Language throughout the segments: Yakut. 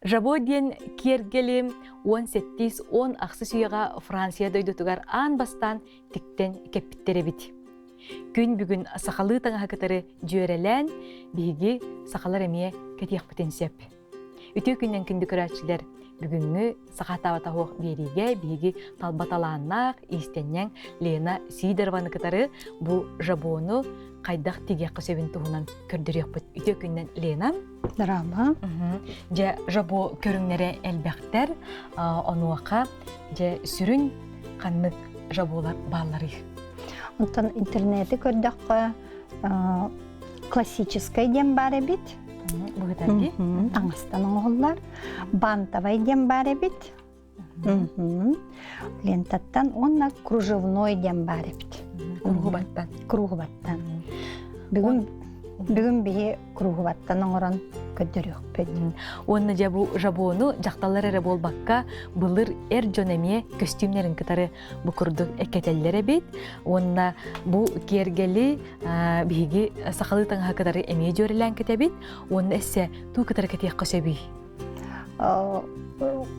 Жабо диэн киэргэли 18-10 үйэҕэ Франция дойдутугар аан бастаан тиктэн кэппиттэр эбит. Күн бүгүн сахалыы таҥаһы кытары дьүөрэлээн, биһиги сахалар эмиэ кэтиэхпитин сөп. Үтүө күннэн күндү көрөөччүлэр, бүгүҥҥү Саха таабатаһуох биэриигэ биһиги талба талааннаах иистэнньэҥ Лена Сидорованы кытары бу жабону хайдах тигиэххэ сөбүн туһунан көрдөрүөхпүт. Үтүө күннэн Лена. Дорообо. Дьэ, жабо көрүҥнэрэ элбэхтэр. Онуоха дьэ сүрүн ханнык жаболар баалларый? Онтон интернети көрдөххө классическай диэн баар эбит. Быһытарги. Таҥастан оҥоһуллар. Бантовай диэн баар эбит. Лентаттан уонна кружевной диэн баар эбит. Кругубаттан. Кругубаттан. Бүгүн бүгүн биһи кругубаттан оҥорон көрдөрүөхпүт. Уонна дьэ бу жабону дьахталлар эрэ буолбакка былыр эр дьон эмиэ көстүүмнэрин кытары бу курдук эккэтэллэр эбит. Уонна бу киэргэли биһиги сахалыы таҥаһа кытары эмиэ дьүөрэлээн кэтэбит. Уонна эссе туу кытары кэтиэххэ сөбүй?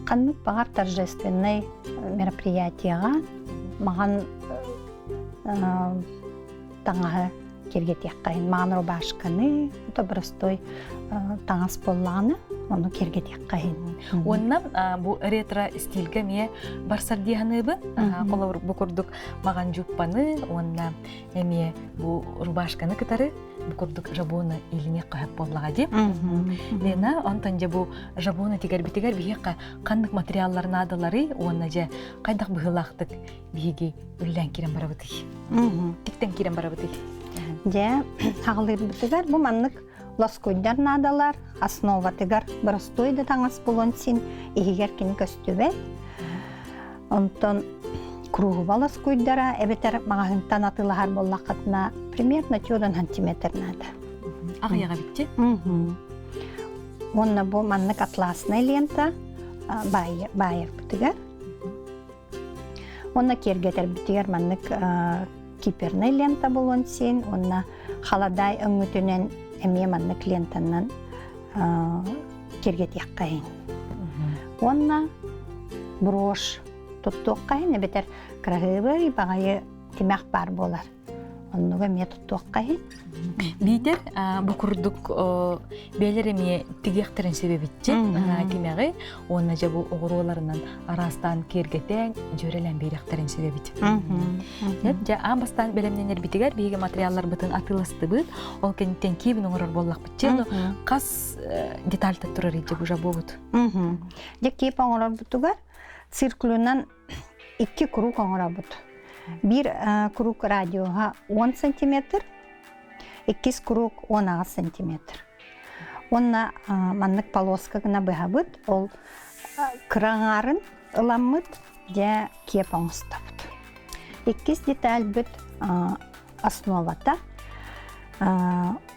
Ханнык баҕар торжественнай мероприятиеҕа маҕан таҥаһы киэргэтиэххэйин маҕан рубашканы это простой таҥас буоллаҕына ону киэргэтиэххэйин уонна бу ретро стильгэ эмиэ барсар дии саныыбын холобур бу курдук маҕан дьуппаны уонна эмиэ бу рубашканы кытары бу курдук жабоны илиниэх көһөп буоллаҕа дии Лена онтон дьэ бу жабоны тигэрбитигэр биһиэхэ ханнык материаллар наадаларый уонна дьэ хайдах быһыылаахтык биһиги үллээн киирэн барабытый тиктэн киирэн барабытый Дьэ, аҕалыырбытыгар бу маннык лоскуйдар наадалар, основатыгар боростуой да таҥас булан син иһигэр кини көстүбэт. Онтон кругуба лоскуйдара эбэтэр маҕаһыынтан атыылаһар буоллаххытына примерно 4 сантиметр наада. Аҕыйаҕа битти. Уонна бу маннык атласная лента баайарбытыгар Уонна киэргэтэрбитигэр маннык кипернай лента буолуон син уонна халадаай өҥүтүнэн эмиэ маннык лентанан киэргэтиэххэйин. Уонна брошь туттуоххайын эбэтэр кыраһыабай баҕайы тимэх баар буолар. Оннуга эмиэ туттуохха иһин. Биитэр бу курдук бэйэлэр эмиэ тигиэхтэрин сөбөбүтчи тимэҕи уонна дьэ бу оҕуруоларынан араастаан киэргэтэн дьүөрэлээн биэриэхтэрин сөбөбүт. Дьэ аан бастаан бэлэмнэнэрбитигэр биһиги материалларбытын атыыластыбыт. Ол кэнниттэн киибин оҥорор буоллахпыт. Хас детальта турар дьэ бу жабобут. Дьэ киип оҥорорбутугар циркулунан Икки круг оҥоробут. Биир круг радиуһа 10 сантиметр, иккис круг 18 сантиметр. Уонна маннык полоска гына быһабыт, ол кыра аҥаарын ыламмыт, дьэ киэп оҥостобут. Иккис детальбыт основата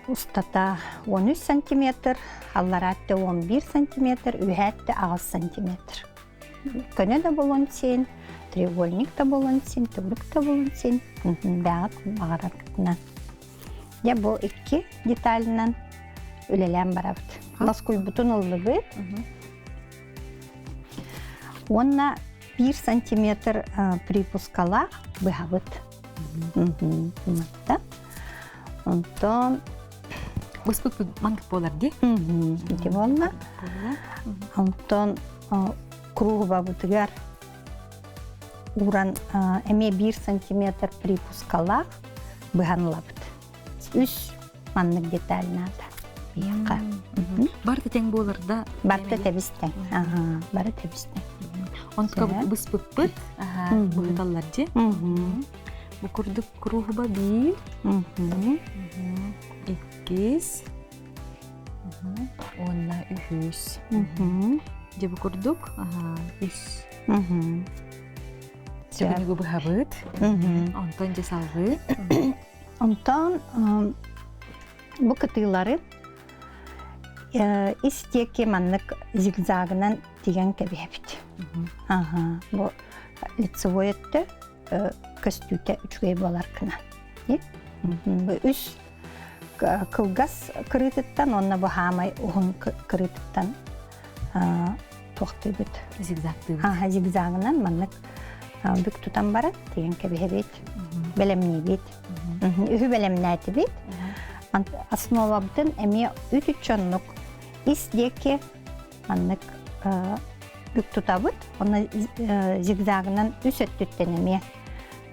устата 13 сантиметр, аллараатта 11 сантиметр, үһээтте 8 сантиметр. Көнө да буолуон син, треугольник да буолуон син, төгүрүк да буолуон син, бэҕэт баҕараргытынан. Дьэ бу икки деталынан үлэлээн барабыт. Лоскуйбутун ыллыбыт. Уонна 1 сантиметр припускалаах быһабыт. Онтон Быспыт маннык буолар дии. Ити буолла. Онтон кругубабытыгар ууран эмиэ биир сантиметр припускалаах быһан ылабыт. Үс маннык деталь наада. Биһиэхэ. Барыта тэҥ буолар да? Барыта тэбис-тэҥ. Бары тэбис-тэҥ. Онтука быспыппыт быһыталлар дии. Бу курдук кругуба биир, иккис, уонна үһүс. Дьэ бу курдук үс. Сүгүнүгү быһабыт. Онтон дьэ салгыы. Онтон бу кытыылары ис диэки маннык зигзагынан тигэн кэбиһэбит. Бу лицевой өттө көстүүтэ үчүгэй буолар гына. Үс кылгас кырыытыттан уонна бу хаамай уһун кырыытыттан туохтуйбут. Зигзагтыыбыт. Аха, зигзагынан маннык бүк тутан баран тиген кэбиһэбит, бэлэмниибит. Үһү бэлэмнээтибит. Основабытын эмиэ үт оннук ис диэки маннык бүк тутабыт. Онно зигзагынан үс өттүттэн эмиэ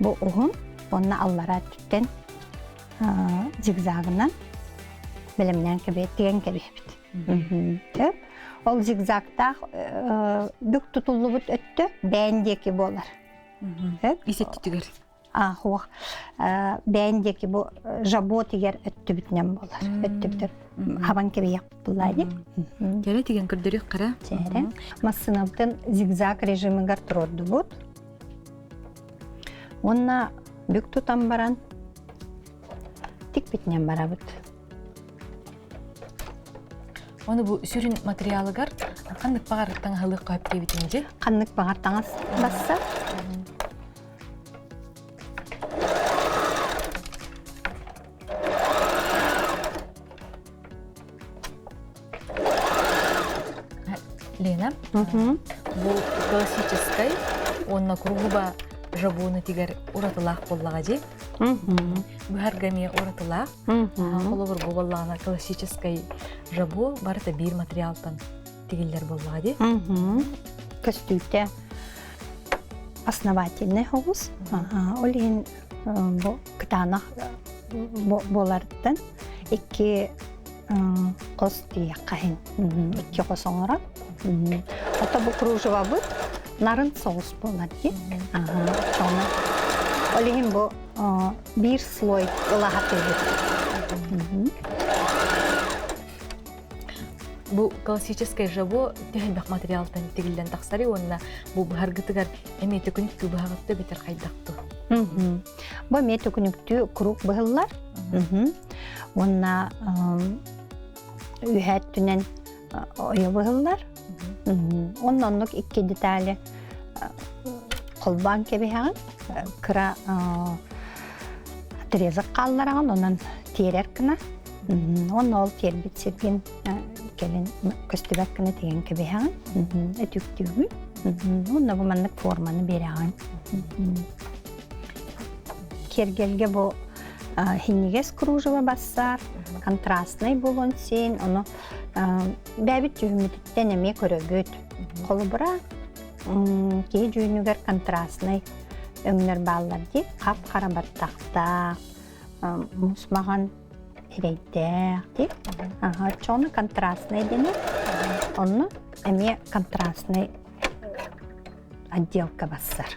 бу уһун, уонна аллараа өттүттэн зигзагынан бэлэмнээн тигэн кэбиһэбит. Сөп. Ол зигзагтаах бүк тутуллубут өттө бээн диэки буолар. Сөп. Ис өттүтүгэр. Аах бээн диэки бу жабо тигэр өттүбүтүнэн буолар. Өттүбүтэр хабан кэбиһиэх буллаани. Кэрэ тигэн көрдөрүөх кара. Чээрэ. Массыынабытын зигзаг режимигэр туруордубут. Уонна бүк тутан баран тикпитинэн барабыт. Оны бу сүрүн материалыгар ханнык баҕар таҥаһылык хөп диэбитин дьи? Ханнык баҕар таҥас басса. Лена, бу классическай уонна куруһуба жабоны тигэр уратылаах буоллаҕа дии. Быһарга эмиэ уратылаах. Холобур, бу буоллаҕына классическай жабо барыта биир материалтан тигиллэр буоллаҕа дии. Көстүүтэ основательный соҕус. Ол иһин бу кытаанах буоларыттан икки хос тиийэххэ иһин икки хос оҥорон. Ото бу кружевабыт нарын соҕус буолар дии. Оччоҕуна ол иһин бу биир слой ылаһатыыбыт. Бу классическай жабо төһөлбөх материалтан тигиллэн тахсары уонна бу быһаргытыгар эмиэ төкүнүктүү быһаҕытты битер хайдахту. Бу эмиэ төкүнүктүү круг быһыллар. Уонна үһэ өттүнэн ойо быһыллар. Онно оннук икки детали холбоон кэбиһэҕин, кыра отрезок хааллараҕын, онон тиэрэр гына. Онно ол тиэрбит сиргин кэлин көстүбэт гына тигэн кэбиһэҕин, өтүктүүгүн. Онно бу маннык форманы биэрэҕин. Киэргэлгэ бу хинньигэс кружево бассаар, контрастнай буолуон сиэн, ону бэйэбит дьүһүммүтүттэн эмиэ көрөбүт. Холобура, киһи дьүһүнүгэр контрастнай өҥнөр бааллар дии. Хап-хара баттахтаах, муус маҕан эрэйдээх дии. Оччоҕуна контрастнай дэнэр. Онно эмиэ контрастнай отделка бассар.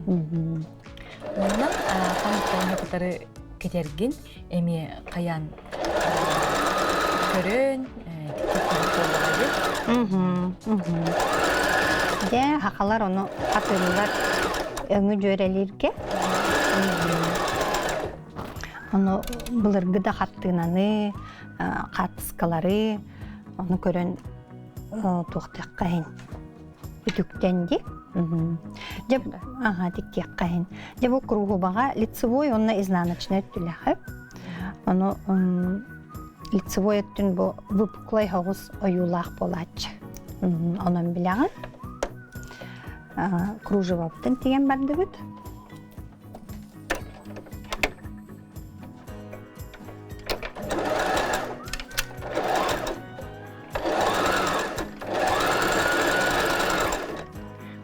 Уонна ханнык кытары кэтэргин эмиэ хайаан көрөн Дьэ, хахалар ону хатыыллар өҥү дьүөрэлииргэ. Ону былыргы да хартыынаны, хаартыскалары ону көрөн туохтуохха иһин үтүктэн ди. Дьэ, аха, тиккиэххэ иһин. Дьэ, бу кругубаҕа лицевой уонна изнаночнай өттүлээх. Ону лицевой өттүн бу выпуклай соҕус ойуулаах буолааччы. Онон билэҕин. Кружевабытын тигэн бардыбыт.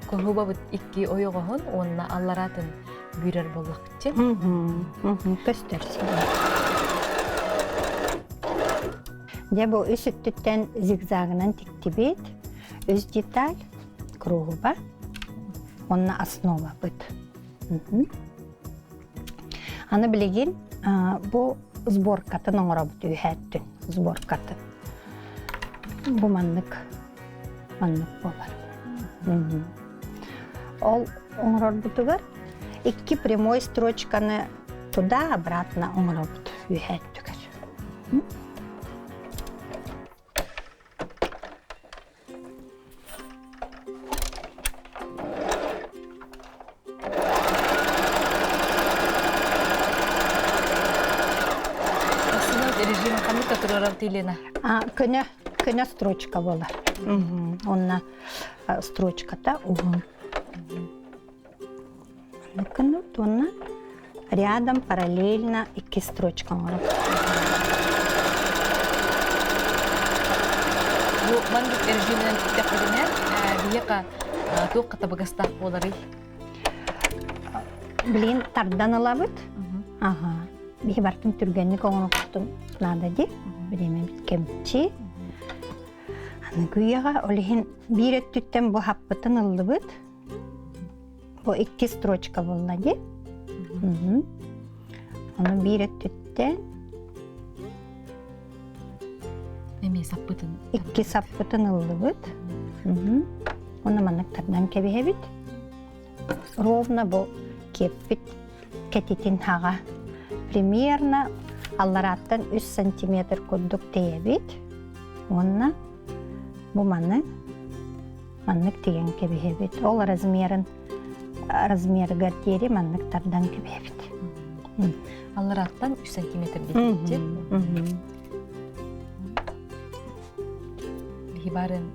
Куруһубабыт икки ойоҕоһун уонна аллараатын бүүрэр буоллахчы. Көстөр Дьэ бу үс өттүттэн зигзагынан тиктибит. Үс деталь, кругуба уонна основабыт. Аны билигин бу сборкатын оҥоробут үһээттүн сборкатын. Бу маннык маннык буолар. Ол оҥорорбутугар икки прямой строчканы туда-обратно оҥоробут үһээттүгэр. Режим ханнык туруорар Лена? Көнө, көнө строчка буолар. Онна строчката уһун. Маннык уонна рядом параллельно икки строчка оҥорор. Бу маннык режиминэн тиктэхпитинэ, биһиэхэ туох табыгастаах буоларый? Блин, тардан ылабыт. Ага. Биһи бартын түргэнник оҥорохтун наада ди. Время кэмчи. Аныгы үйэҕэ ол иһин биир өттүттэн бу хаппытын ыллыбыт. Бу икки строчка буолла ди. Ону биир өттүттэн Эмиэ саппытын. Икки саппытын ыллыбыт. Оны маннык тардан кэбиһэбит. Ровно бу киэппит кэтитин хаҕа примерно алларааттан 3 сантиметр курдук тэйэбит. Уонна бу маны маннык тигэн кэбиһэбит. Ол размерын размерыгар диэри маннык тардан кэбиһэбит. Алларааттан 3 сантиметр диэки. Биһи барын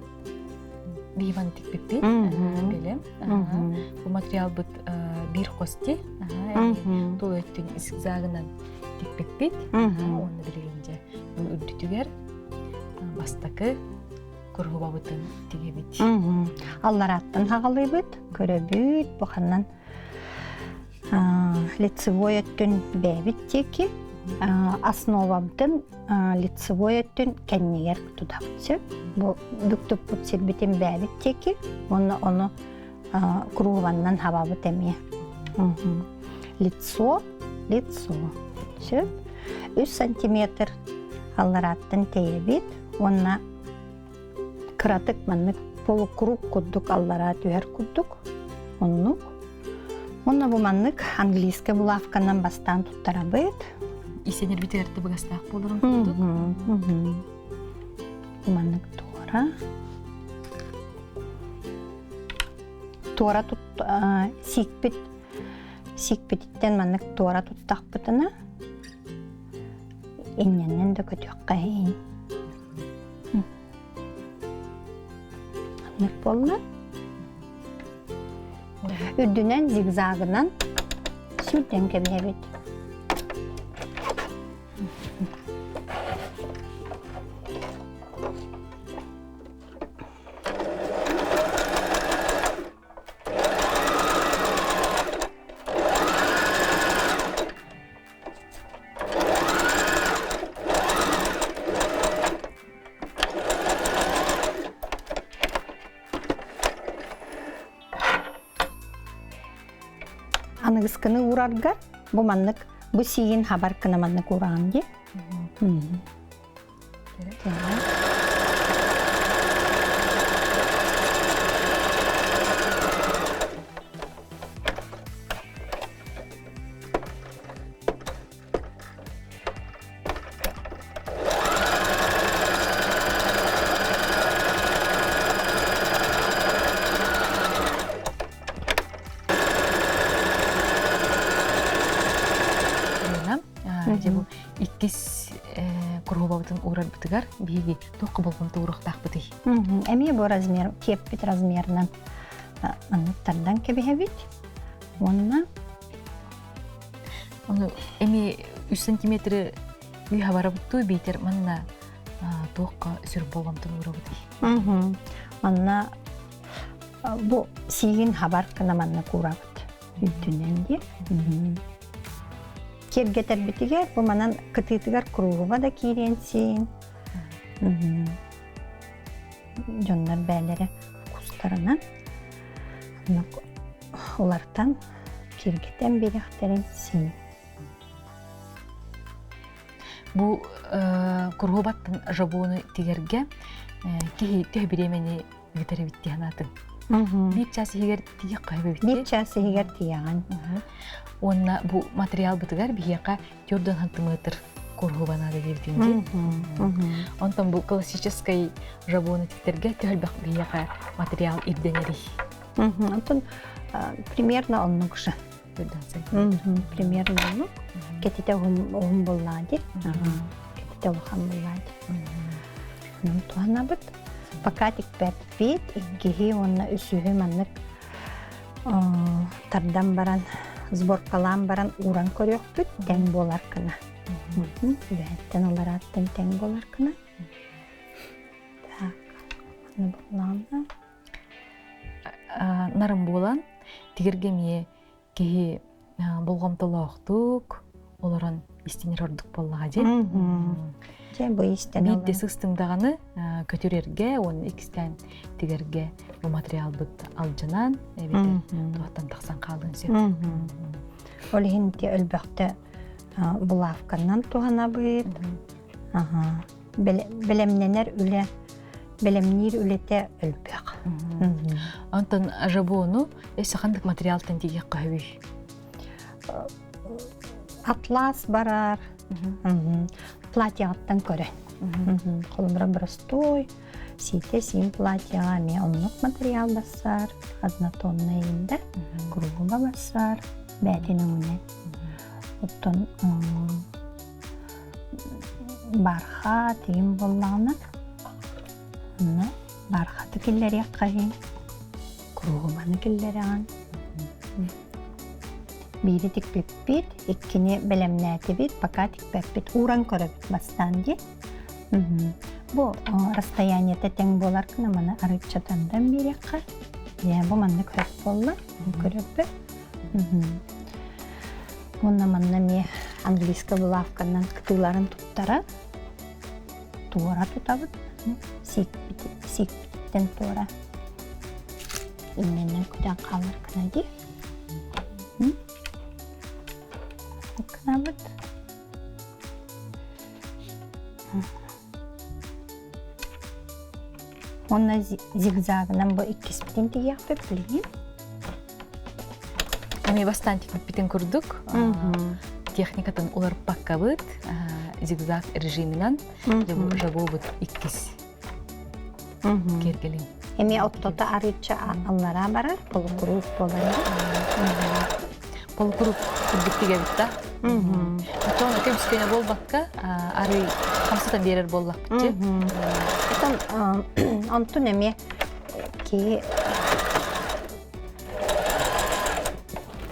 биһи тикпиппит билем. Бу материалбыт биир кости тул өттүн зигзагынан тикпиппит. Уонна билигин дьэ бу үрдүтүгэр бастакы куруһубабытын тигибит. Алларааттан хаҕалыыбыт, көрөбүт, бу ханнан лицевой өттүн бэйэбит диэки, основабытын лицевой өттүн кэннигэр тутабыт сөп. Бу бүк туппут сирбитин бэйэбит диэки, уонна ону кругованнан хабабыт эмиэ. Лицо, лицо. Сөп. 3 сантиметр алларааттан тэйэбит уонна кыратык маннык полукруг курдук аллараа түһэр курдук оннук. Уонна бу маннык английскай булавканан бастаан туттарабыт. Исэнэрбитигэр табыгастаах буоларын курдук. Маннык туора. Туора тут сиикпит сиикпититтэн маннык туора туттахпытына иннэннэн да көтүөххэ иһин. Маннык буолла. Үрдүнэн зигзагынан сүүрдэн кэбиһэбит. Аныгыскыны уураргар бу маннык бу сиигин хабар гына маннык уураҕын дии. Дьэ бу иккис куруһубабытын уурарбытыгар биһиги туохха болҕомто ууруохтаахпытый? Эмиэ бу размер киэппит размерынан маннык тардан кэбиһэбит уонна Ону эми үс сантиметры үйэ барабыттуу биитэр манна туохха сүр болҕомтону уурабытый? Манна бу сиигин хабар гына манна куурабыт үрдүнэн диye. Киэргэтэрбитигэр бу манан кытыытыгар куруһуба да киириэн сиин. Дьоннор бээлэрэ вкустарынан улартан киэргэтэн биэриэхтэрин син. Бу куруһубаттан жабону тигэргэ киһи төһө бириэмэни ыытар эбит дии санаатыҥ? Биир час иһигэр тиийэх эбит. Биир час иһигэр тиийэҕин. Уонна бу материалбытыгар биһиэхэ төрдөн сантиметр куруһуба наада диэбитин дии. Онтон бу классическай жабону тиктэргэ төһөлбөх биһиэхэ материал ирдэнэрий? Онтон примерно оннук же. Примерно оннук. Кэтитэ уһун буллаа дии. Кэтитэ улахан буллаа дии. Туһанабыт. Пока тикпэппит, иккиһи уонна үсүһү маннык тардан баран, сборкалаан баран ууран көрүөхпүт, тэҥ буолар гына. Үөһэттэн аларааттан тэҥ буолар гына. Так, аны буллаҕына. Нарын буолан, тигиргэ эмиэ киһи болҕомтолоохтук олорон истинэр ордук буоллаҕа дии. Дьэ бу истэн Биирдэ сыстыҥ даҕаны көтүрэргэ уонна иккистээн тигэргэ бу материалбыт алдьанан эбэтэр туохтан тахсан хаалыан сөп. Ол иһин ити өлбөхтө булавканан туһанабыт. Бэлэмнэнэр үлэ бэлэмниир үлэтэ өлбөх. Онтон жабону өссө ханнык материалтан тигиэххэ сөбүй? Атлас барар, платьяҕыттан көрөн. Холобура простой, сиитэ сиин платьяҕа эмиэ оннук материал барсар, однотонная инде, кругуба барсар, бээтин өҥүнэн. Оттон бархат игин буоллаҕына, онно бархаты киллэриэххэ иһин, куруһубаны киллэрэҕин. Биири тикпиппит, иккини бэлэмнээтибит, пока тикпэппит, ууран көрөбүт бастаан дии. Бу расстояниета тэҥ буолар гына маны арыычча тандан биэриэххэ. Дьэ, бу маннык хөп буолла, көрөбүт. Уонна манна эмиэ английскай булавканан кытыыларын туттара туора тутабыт. Сиикпититтэн туора иннэнэн көтөн хаалар гына дии. Гынабыт. Уонна зигзагынан бу иккиспитин тигиэхпит билигин. Эмиэ бастаан тикпиппитин курдук техникатын уларыппаккабыт зигзаг режиминэн жабуубут иккис киэргэлин. Эмиэ оттото арыычча аллараа барар, полукруг буолар. Полукруг курдук тигэбит да. Оччоҕуна көмүскэнэ буолбакка арый хамсатан биэрэр буоллахпыт Оттон онтун эмиэ киһи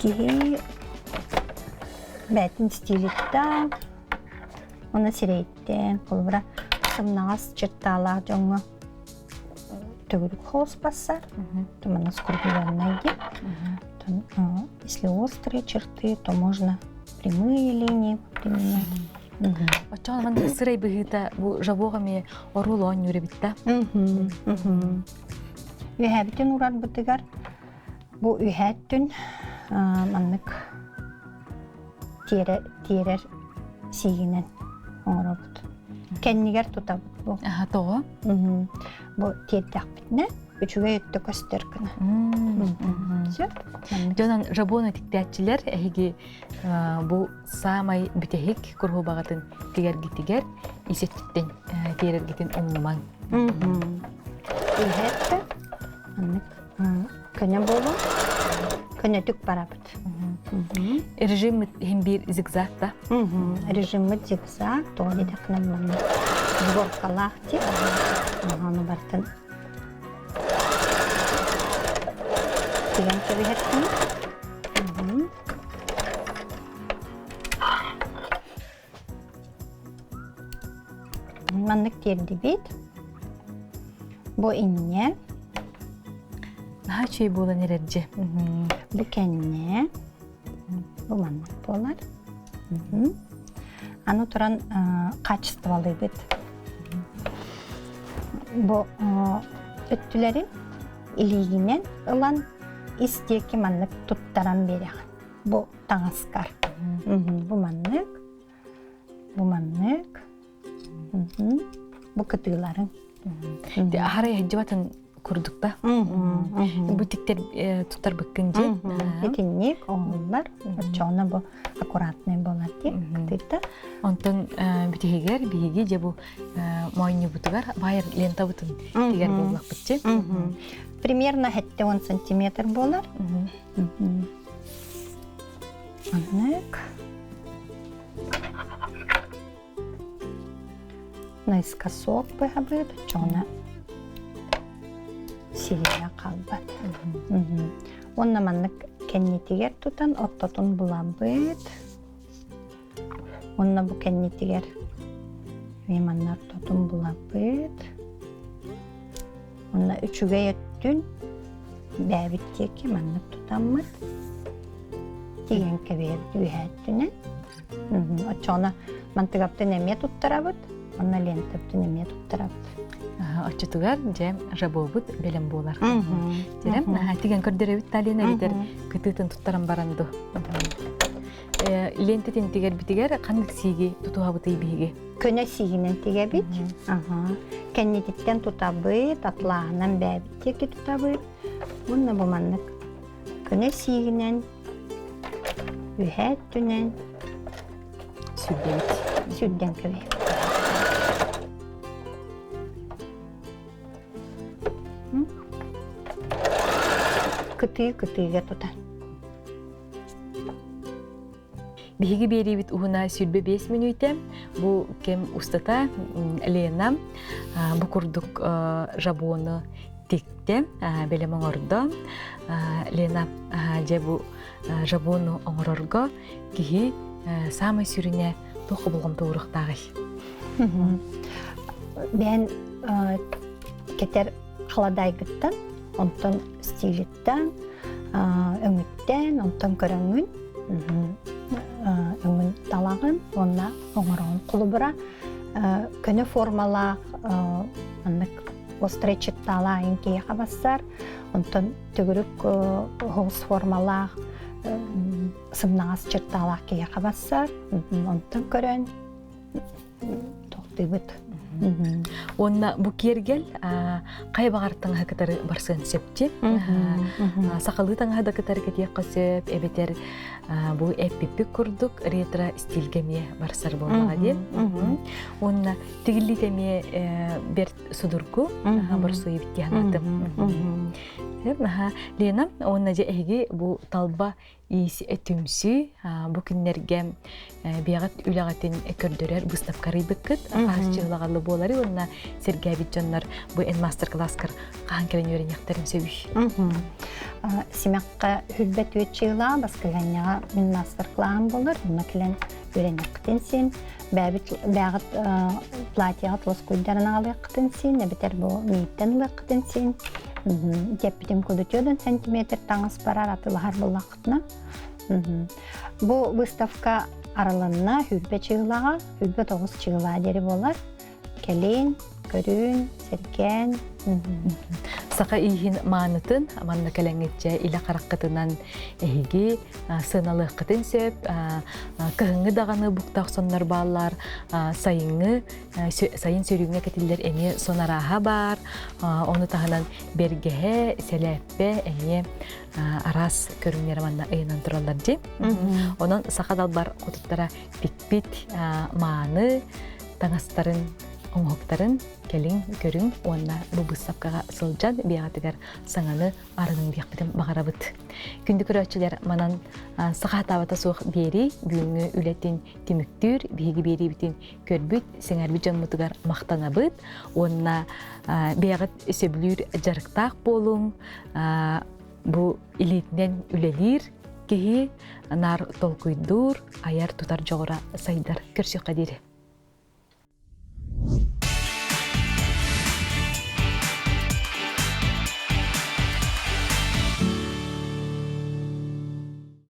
киһи бээтин стилиттэн уонна сирэйиттэн холобура сымнаҕас черталаах дьоҥҥо төгүрүк холус бассар тумана скругленный диэн если острые черты то можно прямые линии применять Оччоҕо маннык сырай быһыыта бу жабуох эмиэ оруол оонньуур эбит да. Үөһээбитин урарбытыгар бу үһээттүн маннык тиэрэ тиэрэр сиигинэн оҥоробут. Кэннигэр тутабыт бу. Аха тоҕо? Бу тиэрдэхпитинэ үчүгэй өттө көстөр гына. Сөп. Дьонон жабону тиктээччилэр эһиги бу саамай бүтэһик куруһубаҕытын тигэргитигэр исэттиттэн тиэрэргитин умнумаҥ. Иһэттэ маннык көнө буолуо. Көнөтүк барабыт. Режиммит иһин биир зигзаг да? Режиммит зигзаг, тоҕо диэтэххинэ маннык сборкалаах тип. Ону бартын тигэн кэбиһэртин. Маннык тиэрдибит. Бу инньэ. Наһаа үчүгэй буолан эрэр дьэ. Бу кэннэ. Бу маннык буолар. Аны туран качестволыыбыт. Бу өттүлэрин илиигинэн ылан ис диэки маннык туттаран биэрэҕин. Бу таҥаскар. Бу маннык. Бу маннык. Бу кытыыларыҥ. Аһара иһдьибатын курдук да. Бу тиктер туттарбыккын дии. Итинник оҥоһуллар. Оччоҕуна бу аккуратный буолар дии кытыыта. Онтон бүтүһүгэр биһиги дьэ бу моонньубутугар баайар лентабытын тигэр буоллахпытчы. Примерно 70 сантиметр буолар. Маннык. Наискосок быһабыт, оччоҕуна. Силиэнэ хаалбат. Уонна маннык кэннитигэр тутан ортотун булабыт. Уонна бу кэннитигэр эмиэ манна ортотун булабыт. Уонна үчүгэй өттүн бээбит диэки маннык тутаммыт тиийэн кэбиһэбит үөһээ өттүнэн. Оччоҕуна мантыгабытын эмиэ туттарабыт, уонна лентабытын эмиэ туттарабыт. Оччотугар дьэ жабобут бэлэм буолар. Тирем тигэн көрдөрөбүт Талина эбэтэр кытыытын туттаран баран ду. Лентэтин тигэрбитигэр ханнык сииги тутуһабытый биһиги? Көнө сиигинэн тигэбит. Кэннититтэн тутабыт, атлааһынан бээбит диэки тутабыт. Уонна бу маннык көнө сиигинэн үһээ өттүнэн сүрдэбит. Сүрдэн кэбиһэбит. Кытыы кытыыга тутан. Биһиги биэриибит уһуна 25 мүнүүтэ. Бу кэм устата Лена бу курдук жабону тиктэ, бэлэм оҥордо. Лена дьэ бу жабону оҥорорго киһи саамай сүрүнэ туох болҕомто ууруохтааҕый? Бэйэн кэтэр халадаайгыттан, онтон стилиттэн, өҥүттэн, онтон көрөҥҥүн өҥүн талаҕын уонна оҥороҕун. Холобура, көнө формалаах маннык острай чыттаалаах киһиэхэ бассар, онтон төгүрүк оһоҕос формалаах сымнаҕас чыттаалаах киһиэхэ бассар, онтон көрөн тохтуйбут. Уонна бу киэргэл хайа баҕар таҥаһы кытары барсыан сөпчи. Сахалыы таҥаһы да кытары кэтиэххэ сөп, эбэтэр бу эппиппит курдук ретро стильгэ эмиэ барсар буоллаҕа диэн. Уонна тигиллиит эмиэ бэрт судургу, борсуйбут диэн Лена, уонна дьэ эһиги бу талба иис түмсүү бу күннэргэ биэҕит үлэҕитин көрдөрөр быыстапка арыйбыккыт хас чыһылаҕаллы буолары уонна сэргээбит дьоннор бу эн мастер-класскар хаһан кэлэн үөрэниэхтэрин сөбүй? Симэххэ хүрбэт үөт чыылаа баскыһыанньаҕа мин мастер-клаһым болар онно кэлэн үөрэниэххитин син бээбит бээҕит платьеҕа лоскуйдарын аҕалыаххытын син эбэтэр бу мииттэн ылыаххытын син Тиэппитим кудутүөдөн сантиметр таҥас барар атылаһар буллаххытына. Бу выставка арылынна хүрбэ чыылаҕа, хүрбэ тоҕус чыылаа диэри буолар. Кэлин, көрүүн, сэргээн. Саха ииһин маанытын манна кэлэҥҥитчэ илэ хараххытынан эһиги сыаналыаххытын сөп. Кыһыҥҥы даҕаны буктаах соннор бааллар, сайыҥҥы сайын сөрүүҥҥэ кэтиллэр эмиэ сон арааһа баар. Ону таһынан бэргэһэ, сэлээппэ эмиэ араас көрүҥнэр манна ыйанан тураллар дии. Онон саха далбар хотуттара тикпит мааны таҥастарын, оҥоһуктарын кэлиҥ, көрүҥ уонна бу быыстапкаҕа сылдьан биэҕитигэр саҥаны арыныҥ диэхпитин баҕарабыт. Күндү көрөөччүлэр, манан саха хатаабата суох биэрии бүгүҥҥү үлэтин түмүктүүр биһиги биэриибитин көрбүт, сэҥээрбит дьоммутугар махтанабыт уонна бэйэҕит сөбүлүүр дьарыктаах буолуҥ, бу илиитинэн үлэлиир киһи наар толкуйдуур, айар-тутар дьоҕура сайдар. Көрсүөххэ диэри.